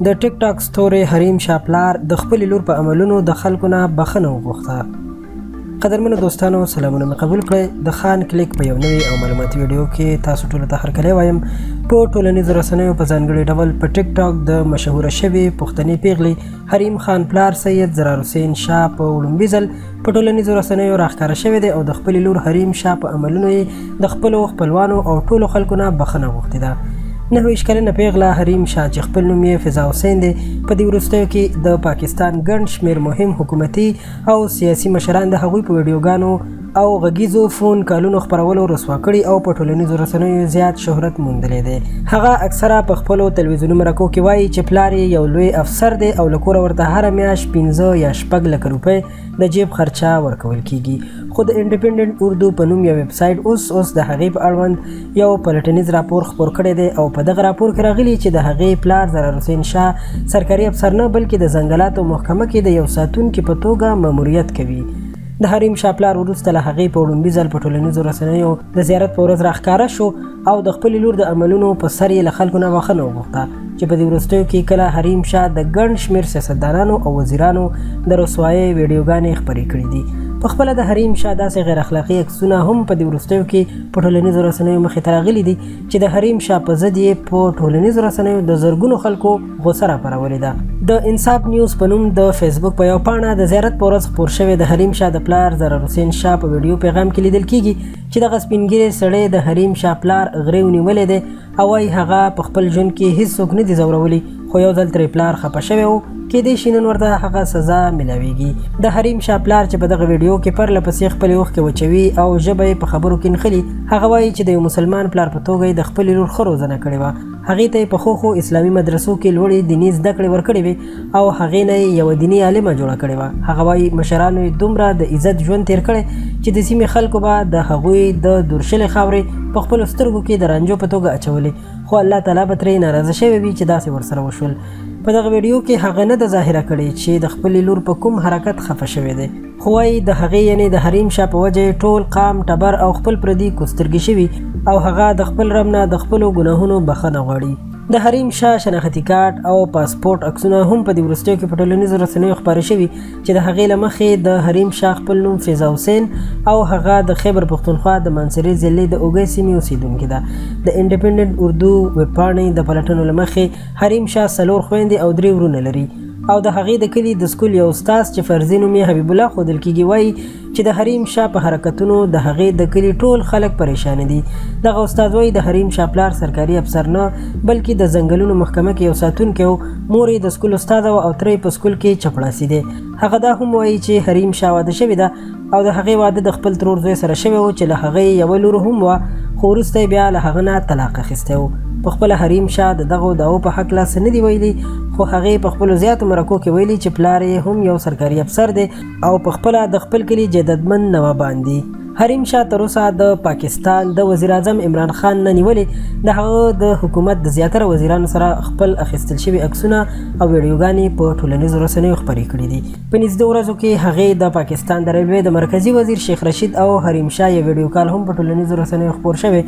د ټیک ټاک ستورې حریم شاه پلار د خپلې لور په عملونو د خلکو نه بخښنه وغوښته. قدرمنو دوستانو، سلامونه مې قبول کړئ. د خان کلیک په یو نوي او معلوماتي ویډیو کې تاسو ټولو ته هرکلی وایم. په ټولنیزو رسنیو، په ځانګړي ډول په ټیک ټاک د مشهوره شوې پښتنې پیغلې حریم خان پلار سید ضرار حسین شاه په وړومبي ځل په ټولنیزو رسنیو راښکاره شوی دی او د خپلې لور حریم شاه په عملونو یې د خپلو خپلوانو او ټولو خلکو نه بخښنه غوښتې ده. 29 کلنه پیغله حریم شاه، چې خپل نوم یې فضا حسین دی، په دې وروستیو کې د پاکستان ګڼ شمېر مهم حکومتي او سیاسي مشران د هغوی په ویډیوګانو او غږیزو فون کالونو خپرولو رسوا کړي او په ټولنیزو رسنیو زیات شهرت موندلی دی. هغه اکثره په خپلو تلویزیوني مرکو کې وایي چې پلار یې یو لوی افسر دی او له کوره ورته هره میاشت 5 یا 6 لکه روپۍ د جیب خرچه ورکول کیږي. خو د انډیپنډنټ اردو په نوم یو ویب سایټ اوس اوس د هغې په اړوند یو پلټنیز راپور خپور کړی دی او په دغه راپور کې راغلي چې د هغې پلار ضرار حسین شاه سرکاري افسر نه، بلکې د ځنګلاتو محکمه کې د یو ساتونکي په توګه ماموریت کوي. د حریم شاه پلار وروسته له هغې په وړومبي ځل په ټولنیزو رسنیو د زیارت په ورځ راښکاره شو او د خپلې لور د عملونو په سر یې له خلکو نه بخښنه وغوښته، چې په دې وروستیو کې کله حریم شاه د ګڼ شمېر سیاستدانانو او وزیرانو د رسوایۍ ویډیوګانې خپرې کړې دي. په خپله د حریم شاه داسې غیر اخلاقي عکسونه هم په دې وروستیو کې په ټولنیزو رسنیو مخې ته راغلي دي چې د حریم شاه په ضد یې په ټولنیزو رسنیو د زرګونو خلکو غوسه راپارولې ده. د انصاف نیوز په نوم د فیسبوک په یو پاڼه د زیارت په ورځ خپور شوی د حریم شاه د پلار ضرار حسین شاه په ویډیو پیغام کې لیدل کیږي چې دغه سپین ږیری سړی د حریم شاه پلار غریو نیولی دی او وایي هغه په خپل ژوند کې هیڅوک نه دي ځورولي، خو یو ځل ترې پلار خپه شوی و، کېدای شي نن ورته هغه سزا ملاویږي. د حریم شاه پلار، چې په دغه ویډیو کې پرله پسې خپلې اوښکې وچوي او ژبه یې په خبرو کې نښلي، هغه وایي چې د یو مسلمان پلار په توګه یې د خپلې لور ښه روزنه کړې وه. هغې ته یې په ښو ښو اسلامي مدرسو کې لوړې دیني زده کړې ورکړې وې او هغې نه یې یوه دیني عالمه جوړه کړې وه. هغه وایي مشرانو یې دومره د عزت ژوند تیر کړی چې د سیمې خلکو به د هغوی د درشلې خاورې په خپلو سترګو کې د رانجو په توګه اچولې، خو الله تعالی به ترې ناراضه شوی وي چې داسې ورسره وشول. په دغه ویډیو کې هغه نه ده ظاهره کړې چې د خپلې لور په کوم حرکت خفه شوی دی، خو وایي د هغې، یعنې د حریم شاه په وجه یې ټول قام، ټبر او خپل پردي کوسترګي شوي او هغه د خپل رب نه د خپلو ګناهونو بخښنه غواړي. د حریم شاه شناختي کارت او پاسپورت عکسونه هم په دې وروستیو کې په ټولنیزو رسنیو خپاره شوي چې د هغې له مخې د حریم شاه خپل نوم فضا حسین او هغه د خیبر پښتونخوا د مانسرې ضلعې د اوګۍ سیمې اوسېدونکې ده. د انډیپنډنټ اردو ویبپاڼې د پلټنو له مخې حریم شاه څلور خویندې او درې ورونه لري او د هغې د کلي د سکول یو استاد، چې فرضي نوم یې حبیب الله ښودل کیږي، وایي چې د حریم شاه په حرکتونو د هغې د کلي ټول خلک پریشان دي. دغه استاد وایي د حریم شاه پلار سرکاري افسر نه، بلکې د ځنګلونو محکمه کې یو ساتونکی و، مور یې د سکول استاده وه او تره یې په سکول کې چپړاسي دی. هغه دا هم وایي چې حریم شاه واده شوې ده او د هغې واده د خپل ترور زوی سره شوی و چې له هغه یې یوه لور هم وه، خو وروسته یې بیا له هغه نه طلاق اخیستی و. په خپله حریم شاه د دغو دعوو په هکله څه نه دي ویلي، خو هغې په خپلو زیاتو مرکو کې ویلي چې پلار یې هم یو سرکاري افسر دی او په خپله د خپل کلي جایدادمند نوابان دي. حریم شاه تر اوسه د پاکستان د وزیراعظم عمران خان نه نیولې د هغه د حکومت د زیاتره وزیرانو سره خپل اخیستل شوي عکسونه او ویډیوګانې په ټولنیزو رسنیو خپرې کړې دي. په نږدې ورځو کې هغې د پاکستان د ریلوې د مرکزي وزیر شیخ رشید او حریم شاه یو ویډیو کال هم په ټولنیزو رسنیو خپور شوی،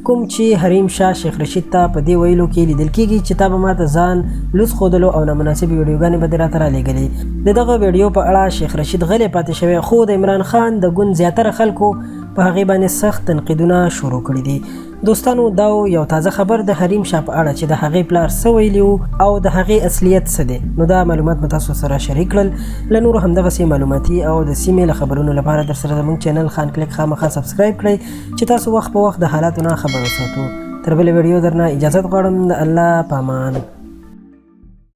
کوم چې حریم شاه شیخ رشید ته په دې ویلو کې لیدل کیږي چې تا به ماته ځان لوڅ ښودلو او نامناسبې ویډیوګانې به دې راته رالیږلې. د دغه ویډیو په اړه شیخ رشید غلی پاتې شوی، خو د عمران خان د ګوند زیاتره خلکو په هغې باندې سخت تنقیدونه شروع کړي دي. دوستانو، دا یو تازه خبر د حریم شاه په اړه چې د هغې پلار څه ویلي او د هغې اصلیت څه دی، نو دا معلومات مې تاسو سره شریک کړل. له نورو همدغسې معلوماتي او د سیمې له خبرونو لپاره در سره زموږ چینل خان کلیک خامخا سبسکرایب کړئ چې تاسو وخت په وخت د حالاتو نه خبر وساتو. تر بلې ویډیو درنه اجازت غواړم. د الله پامان.